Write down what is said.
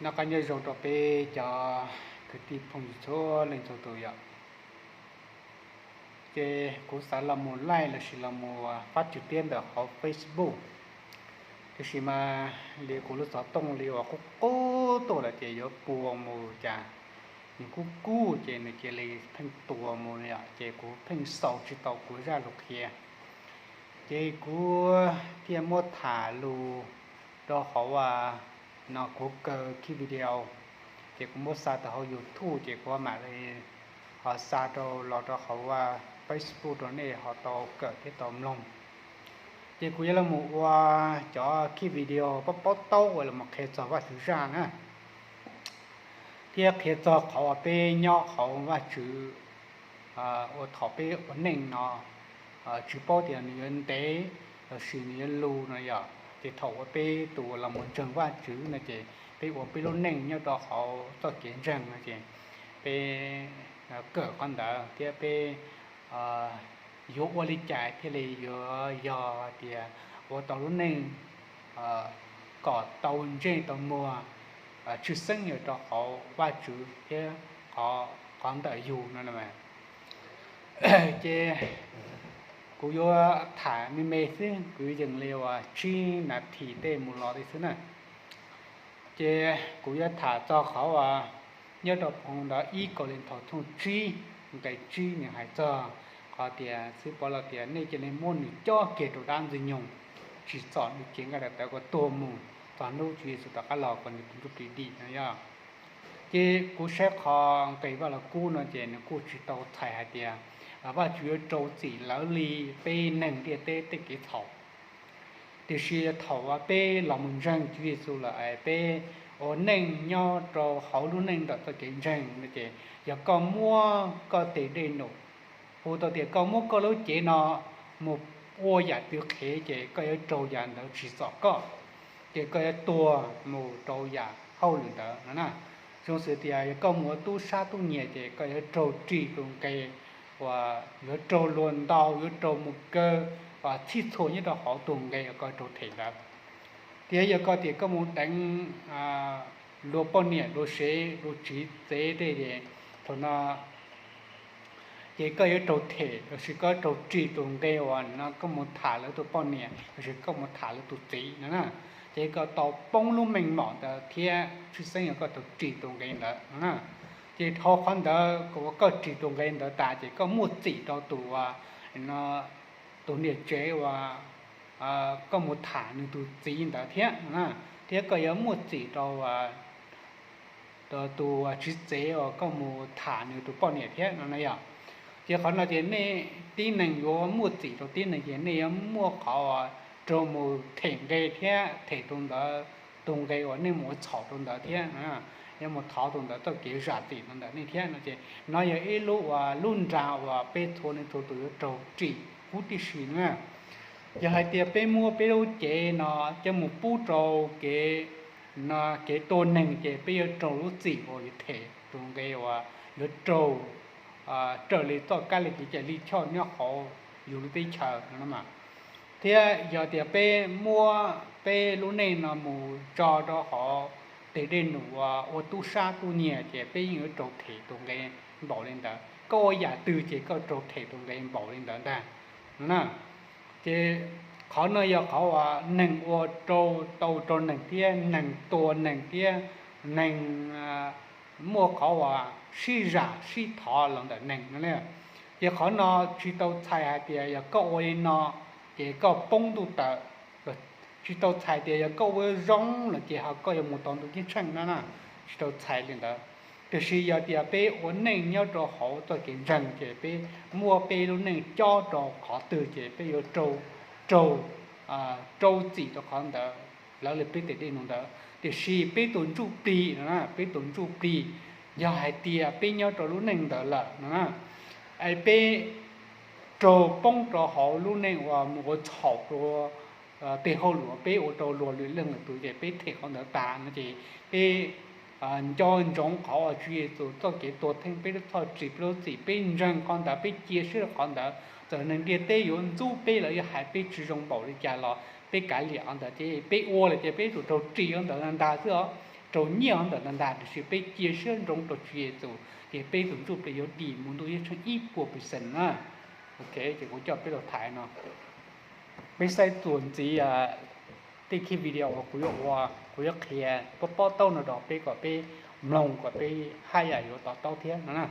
Noj qab nyob zoo rau peb cov kwv tij phooj ywg txhua leej txhua tus yom. Ces kuv xav los mus laij lossis los mus fab tswv tiab ntawm hauv Facebook, tiam sis mas li kuv lub xov tooj li uas qub qub tuaj lawm ces yuav puas mus cas, nws kub kub ces nws cia li pheej tuas mus yom, ces kuv pheej xaus tsis tau kuv zaj lus qhia. Ces kuv thiaj muab tham lus rau hauv no, kuv kaw khib video, ces kuv muab xa tau hauv YouTube ces kuv mam li ho xa rau los rau hauv Facebook rau nej ho tau kawm thiab tau mloog. Ces kuv yuav los mus ua cov khib video paub paub taub uas los qhia txog Vajtswv zaj na, thiab qhia txog qhov uas peb nyob hauv Vajtswv, uas thaum peb ua neej no tsis paub tias nws yuav ntev lossis nws yuav luv no yom. Ces thaum uas peb tus uas los mus ntseeg Vajtswv no ces peb ua peb lub neej nyob rau hauv txoj kev ntseeg no ces peb kawm qhov ntawd thiab peb yuav ua li cas thiaj li yuav yog tias ua tau lub neej kom tau ntsej tau muag, tshwj xeeb yog rau hauv Vajtswv thiab qhov ntawm yus no. Ces kuv yuav tham me me xwb, kuv yees li uas tsib nas this tej mus los li xwb na. Ces kuv yuav tham txog qhov uas nyob rau phau ntawv ib Kauleethaus tshooj tsib nqe tsib nws hais txog qhov tias xib pov los tias nej cia li muab nws cob kiag rau dab Ntxwg Nyoog, tsim txom nws cev nqaij daim tawv kom tuag mus txog hnub Tswv Yexus rov qab los kom nws tus ntsuj plig dim no yom. Ces kuv saib qhov nqe Vaj Lug Kub no ces nws kuj tsis tau txhais hais tias Vajtswv yuav rau txim lawv li peb neeg ntiaj teb tej kev txhaum. Tiam sis thaum uas peb los mus ntseeg Tswv Yexus lawm es peb ua neej nyob rau hauv lub neej ntawm txoj kev ntseeg no ces yog koj muab koj tes dej num, hu tau tias koj muab koj lub cev no mus ua yam twg qhev ces koj yuav raug yam ntawd tsim txom koj, ces koj yuav tuag mus rau yam hauj lwm ntawd no na. Zoo xws tias yog koj mus ua tub sab tub nyiag ces koj yuav raug ris tus nqe uas yuav raug luag ntaus, yuav raug mus kaw, txhij txhua nyob rau hauv tus nqe uas koj raug them ntawd. Thiab yog koj tias koj mus deev luag poj niam luag sev luag txiv tsev tej ces thaum no ces koj yuav raug them lossis koj yuav raug ris tus nqe uas no koj mus tham lawv tus poj niam lossis koj mus tham lawv tus txiv no na. Ces koj tau poob lub meej mom ntawd thiab tshwj xeeb yog koj tau ris tus nqe ntawd no na. Ces dhau qhov ntawd kom uas koj ris tus nqe ntawd tas ces koj muaj txim rau tus, tus niam tsev uas koj mus tham nws tus txiv ntawd thiab no na. Thiab koj yuav muaj txim rau tus txiv tsev uas koj mus tham nws tus poj niam thiab no na yom. Ces qhov no ces nej tib neeg yuav muaj txim rau tib neeg ces nej yuav muaj qhov uas raug mus them nqe thiab them tus ntawd tus nqe uas nej mus ua txhaum rau ntawd thiab, yuav mus thov tus ntawd txoj kev zam txim rau ntawm nej thiab no ces no yog ib lub uas lub nra uas peb txhua leej txhua tus yuav raug ris huv tib si na. Yog hais tias peb muab peb lub cev no coj mus pub rau kev, no kev tua neeg ces peb yuav raug lub txim uas yuav them tus nqe uas yuav raug raws li txoj kab li kev cai lij choj nyob hauv yus lub teb chaws no. Thiab yog tias peb muab peb lub neej no mus tso rau hauv tes dej num uas ua tub sab tub nyiag ces peb yeej yuav raug them tus nqe npaum li ntawd. Koj ua yam twg ces koj raug them tus nqe npaum li ntawd ntag no na. Ces qhov no yog qhov uas neeg ua rau tau rau neeg thiab neeg tua neeg thiab neeg muaj qhov uas sib zam sib thov los ntawm neeg no. Ces qhov no tsis tau txhais hais tias yog koj ua li no ces koj poob ntuj tawm, tsis tau txhais tias yog koj ua zoo lawm ces ho koj yuav mus tau ntuj ceeb tsheej no na, tsis tau txhais li ntawd. Tiam sis yog tias peb ua neej nyob rau hauv txoj kev ntseeg ces peb muab peb lub neej cob rau qhov twg ces peb yuav raug, raug, raug txim rau qhov ntawd, lawv li peb tes dej num ntawd. Tiam sis peb tus ntsuj plig no na, peb tus ntsuj plig yog hais tias peb nyob rau lub neej ntawd lawm no na, es peb raug poob rau hauv lub neej uas mus ua txhaum rau tej hauj lwm uas peb ua rau luag lwm leej lwm tus ces peb them qhov ntawd tas no ces peb nco ntsoov qhov uas Tswv Yexus txoj kev tuag theej peb lub txhoj ris peb lub txim, peb ntseeg qhov ntawd, peb cia siab rau qhov ntawd. Txawm neeg ntiaj teb yuav ntxub peb los yuav hais peb tsis zoo npaum li cas los peb kav liam qhov ntawd ces peb ua lawm ces peb yuav tsum raug ris qhov ntawd ntag xwb os. raug nyiaj ntawm ntag ntag, tiam sis peb cia siab ntsoov rau Tswv Yexus ces peb tus ntsuj plig yuav dim mus ntuj yeej tsheej ib puas percent na. Ok, ces kuv coj peb los tham no. Peb saib txuas ntxiv tej khij video uas kuv yuav ua, kuv yuav qhia pob pob taub no rau peb kom peb mloog kom peb haj yam yuav to taub thiab no na.